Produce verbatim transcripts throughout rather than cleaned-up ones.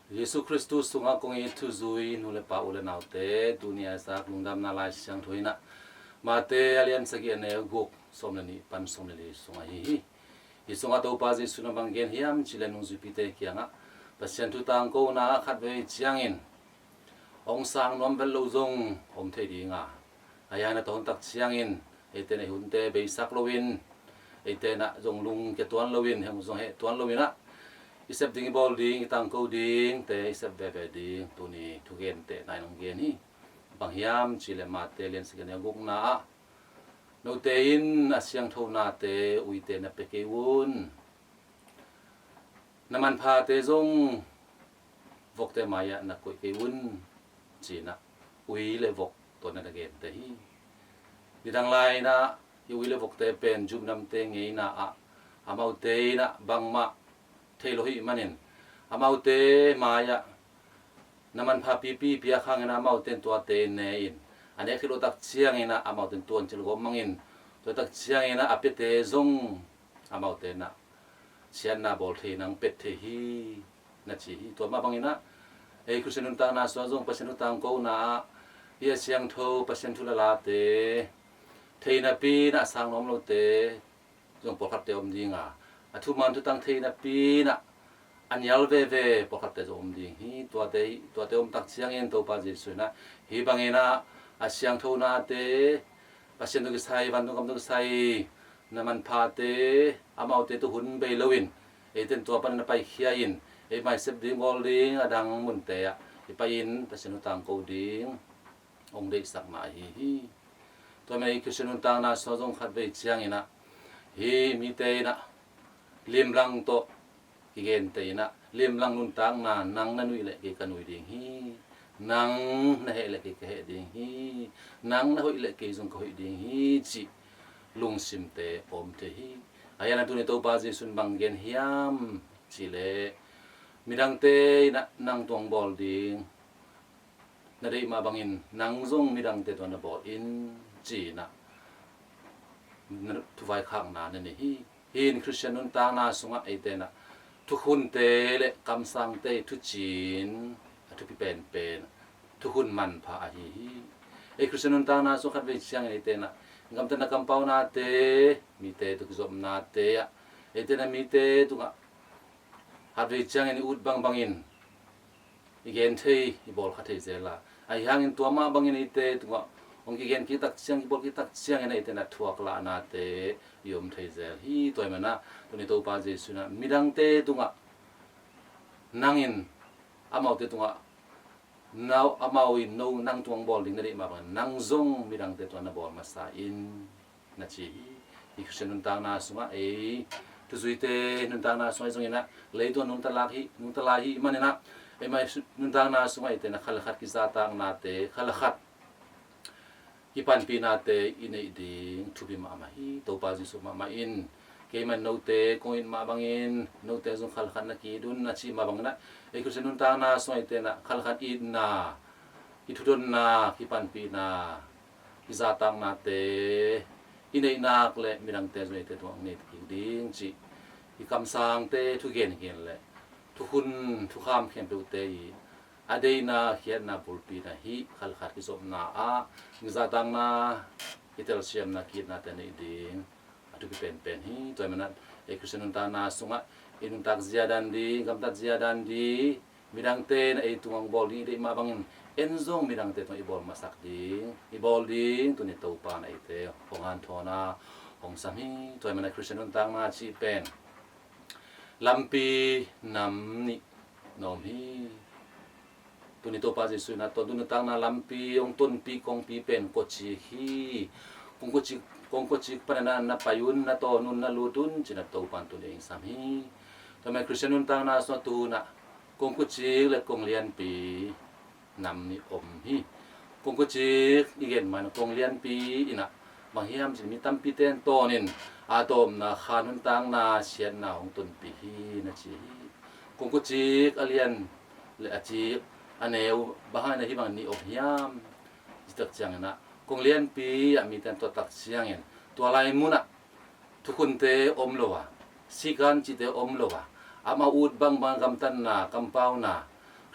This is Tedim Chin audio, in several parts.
Jesu Khristu sungah kong it thuzui nu le pa, u le naute, tuni a zak lungdamna Lai Siangtho in ah Mate a lian sagih, a neu guk, sawm le nih pan sawm le li sung ahi hi. Hi sungah Topa Jesu in bang gen hiam cih leh, nungzuipite kiangah Pasian thu tangkona ah khatvei ciangin hong sang nuam vet lo zong om thei ding a, a hiang na tawntak ciangin eite in ei hunte beisak loin, eite in ah zong lungkia tuan loin, heh zong heh tuan loin ah i sep ding, i bawl ding, i tangko dingte i sep veve ding tuni thugentehna in hong gen hi. Bang hiam cih leh Mate lian sagih, a neu gukna ah, note in a siangthonate uite na pia kei un, na manphate zong vokte mai-ah na koih kei un, ci-in ah ui le vok tawh na na gente hi. Nidang lai-in ah hih ui le vokte pen Jew minamte ngeina ah amaute in ah bangmah thei lo ahih manin, amaute mai-ah na manpha pipi piak hangin ah amaute in tuate ne-in, a nek khit loh tak ciangin ah amaute in tuancil gawp mangin, tua tak ciangin ah a piate zong amaute in ah siatna bawl thei, nang pet thei hi, na ci hi. Tua mah bangin ah ei Khristian nuntakna sungah zong Pasian thu tangkona ah hih a siangtho Pasian thu lalate thei napi-in ah sang nuam lote zong pawlkhatte om ding a, a thuman thutang thei napi-in ah a nial veve pawlkhatte zong om ding hi. Tuate, tuate om tak ciangin Topa Jesu in ah hih bangin ah a siangthonate, Pasian tawh kisai, vantung gam tawh kisai na manphate, amaute tawh hun bei loin, eite in tua panin na paikhia-in, ei mai sep ding, bawl ding, a dang munte ah i pai-in Pasian thu tangko ding hong deihsakna ahi hi. Tua manin ei Khristian nuntakna sungah zong khatvei ciangin ah hih mite in ah limlang tawh kigente in ah, limlang nuntakna, nang na nuih leh kei ka nui ding hi, nang na heh leh kei ka heh ding hi, nang na hoih leh kei zong ka hoih ding hi, cih lungsimte om thei hi. A hiang na tuni Topa Jesu in bang gen hiam cih leh, midangte in ah nang tungah bawl ding na deih mah bangin nang zong midangte tungah na bawl in, ci-in ah na thuvaikhakna na nei hi. Hih in Khristian nuntakna sungah eite in ah thukhunte le kamsangte thuci-in a thupi penpen thukhun manpha ahi hi. Ei Khristian nuntakna sungah khatvei ciangin eite in ah gamtatna kampaunate, mite tawh kizopnate ah eite in ah mite tungah khatvei ciangin i ut bangbangin i gen thei, i bawl kha thei zel a, ahi hangin tua mah bangin eite tungah hong kigen kik tak ciang, kibawl kik tak ciangin eite in ah thuak lahnate i om thei zel hi. Tua ahih manin ah tuni Topa Jesu in ah midangte tungah nang in amaute tungah, nau, amau in no, nang tungah bawl ding na deih mah bangin nang zong midangte tungah na bawl masa in, na ci hi. Hih Khristian nuntakna sungah ei thuzuite nuntakna sungah zong in ah leitung nungta lai hi, nungta lai hi manin ah ei mai nuntakna sungah eite in ah khat le khat kizataknate, khat le khat kipanpihnate i neih ding thupi mahmah hi. Topa Jesu mahmah in, keimah in note kong it mah bangin note zong khat le khat na ki-it un, na cih mah bangin ah ei Khristian nuntakna sungah eite in ah khat le khat itna, kithudonna, kipanpihna, kizataknate i neih nak leh midangte zong eite tungah nei kik ding cih i kamsangte thugen hi leh, thukhun thukham khempeuhte i a deihna, khiatna bulpi in ah hih khat le khat kizopna ah, kizatakna, kitelsiamna, ki-itnate neih ding a thupi penpen hi. Tua ahih manin ah ei Khristian nuntakna sungah i nuntak zia dan ding, gamtat zia dan ding, midangte in ah ei tungah hong bawl ding i deih mah bangin, en zong midangte tungah i bawl masak ding, i bawl ding tuni Topa in ah eite hong hanthawn a, hong sam hi. Tua ahih manin ah Khristian nuntakna cih pen lampi nam nih na om hi. Tuni Topa Jesu in ah tawntung nuntakna lampi hong tonpih kongpi pen kawcik hi. Kong kawcik, kong kawcik panin ah na pai un, na tawn un, na lut un, ci-in ah Topa in tuni hong sam hi. Tua ahih manin Khristian nuntakna sungah tu-in ah kong kawcik le kong lianpi nam nih om hi. Kong kawcik i gen mah in ah kong lianpi in ah bang hiam cih leh mi tampite in tawnin a tawpna kha nuntakna siatna hong tonpih hi, na ci hi. Kong kawcik a lian le a cik, a neu, bang hang in ah hih bang nih om hiam cih tak ciangin ah kong lianpi ah mite in tuah tak ciangin tua lai munah thukhunte om lo a, sikan cihte om lo a, amau ut bangbang gamtatna, kampauna,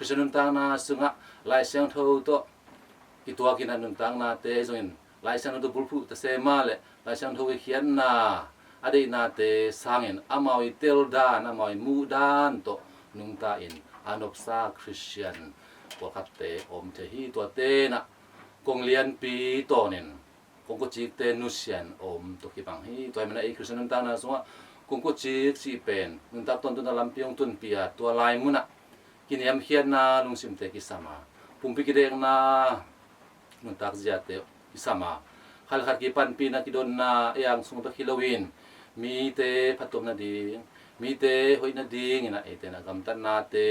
Khristian nuntakna sungah Lai Siangtho tawh kituakin a nuntaknate zongin Lai Siangtho tawh bulphuh ta se mah leh Lai Siangtho i khiatna a deihnate sangin amau i teldan, amau i muhdan tawh nungta in a nopsa Khristian pawlkhatte om thei hi. Tuate inah kong lianpi tawnin kongkucikte nusian om tawh kibang hi. Tua hi manah ei Khristian nuntakna sungah kongkucik cih pen nuntak tawntung a lampi hong tunpih a, tua lai munah kiniamkhiatna lungsimte kisam a, pumpi kidekna nuntak ziate kisam a, khat le khat kipanpihna kidonna ei ang sung bek hi loin mite phattuam nading, mite hoih nading inah eite inah gamtatnate,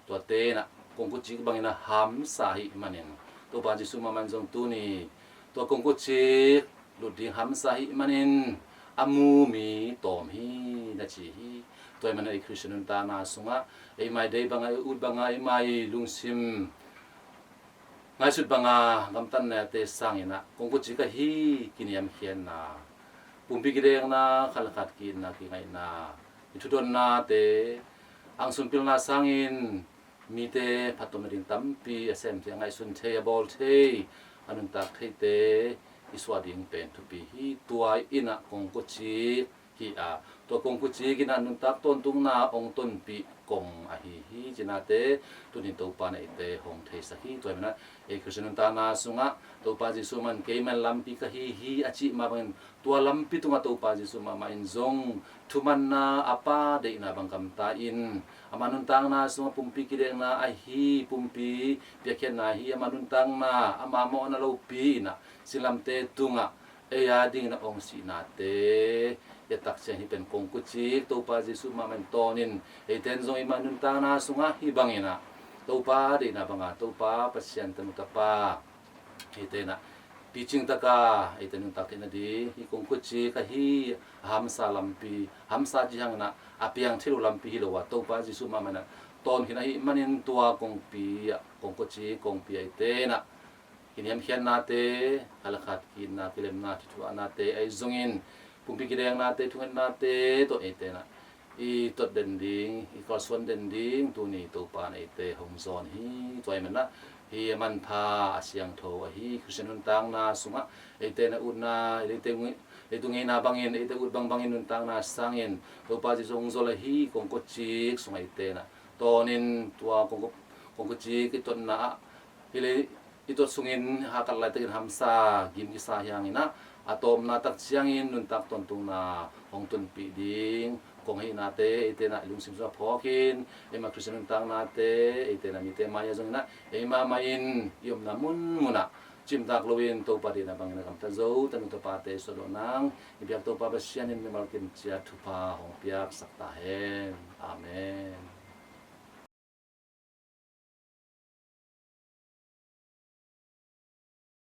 tuate inah kongkucik bangin a hamsa ahih manin, Topa Jesuh mahmah in zong tuni tua kongkucik lut ding hamsa ahih manin a mu mi tawm hi na ci hi. Tua hi manah ei Khristian nuntakna sungah eima i deih banga, i ut banga, eima i lungsim ngaihsut banga gamtatnate sangin ah kongkucik ahi kiniamkhiatna, pumpi kidekna, khat le khat ki-itna, kingaihna, i thudonnate, angsunpilna sangin mite phattuam nading tampi a sem thei, a ngaihsun thei, a bawl thei, a nuntak theite i suah ding pen thupi hi. Tua inah kongkucik hi a, tua kongkucik inah nuntak tawntungna hong tonpih kong ahi hi cinate tunin Topa in eite hong theisak hi. Tua hi manah ei Khristian nuntakna sungah Topa Jesuh mahmah in keiman lampi ka hi hi a cih mah bangin tua lampi tungah Topa Jesuh mahmah in zong thumanna a Pa deihna bang gamta in, ama nuntakna sungah pumpi kidekna ahi, pumpi piakkhiatna ahi ama nuntakna, ama mawhna lopi inah sinlamte tungah ei a dingin a hong sihnate i a tak ciang hih pen kongkucik Topa Jesuh mahmah in tawnin eite in zong eima nuntakna sungah hih bangin ah Topa deihna banga Topa Pasian tanu tapa eite inah picing taka eite nuntak theih nading hih kongkucik ahi a hamsa lampi, hamsa cih hang inah a piang thei lo lampi hi lo a, Topa Jesuh mahmah inah tawn khin ahih manin tua kongpi ah, kongkucik kongpi ah eite inah kiniamkhiatnate, khat le khat ki-itna, kilemna, thuthuahnate ahi zongin pumpi kideknate, thungetnate tawh eite inah i tot den ding, i kalsuan den ding tuni Topa in eite hong zawn hi. Tua hi manah hih a manpha, a siangtho ahi Khristian nuntakna sungah eite in a utna, eite ngi-, leitung ngeina bangin eite ut bangbangin nuntakna sangin Topa Jesuh hong zawl ahi kongkucik sungah eite inah tawnin tua kongku-, kongkucik i totna ah hih lei i tot sungin hahkat laitakin hamsa gim kisa hi hang inah a tawpna tak ciangin nuntak tawntungna hong tunpih ding kong ahihnate eite inah i lungsim sungah phawkin eima Khristian nuntaknate eite inah mite mai-ah zong inah ei mahmah in i omna munmun ah cimtak loin Topa deihna bangin a gamta zo tanu tapate suah dawh nang i biak Topa Pasian in mimal kim ciat thupha hong piaksak ta hen. Amen.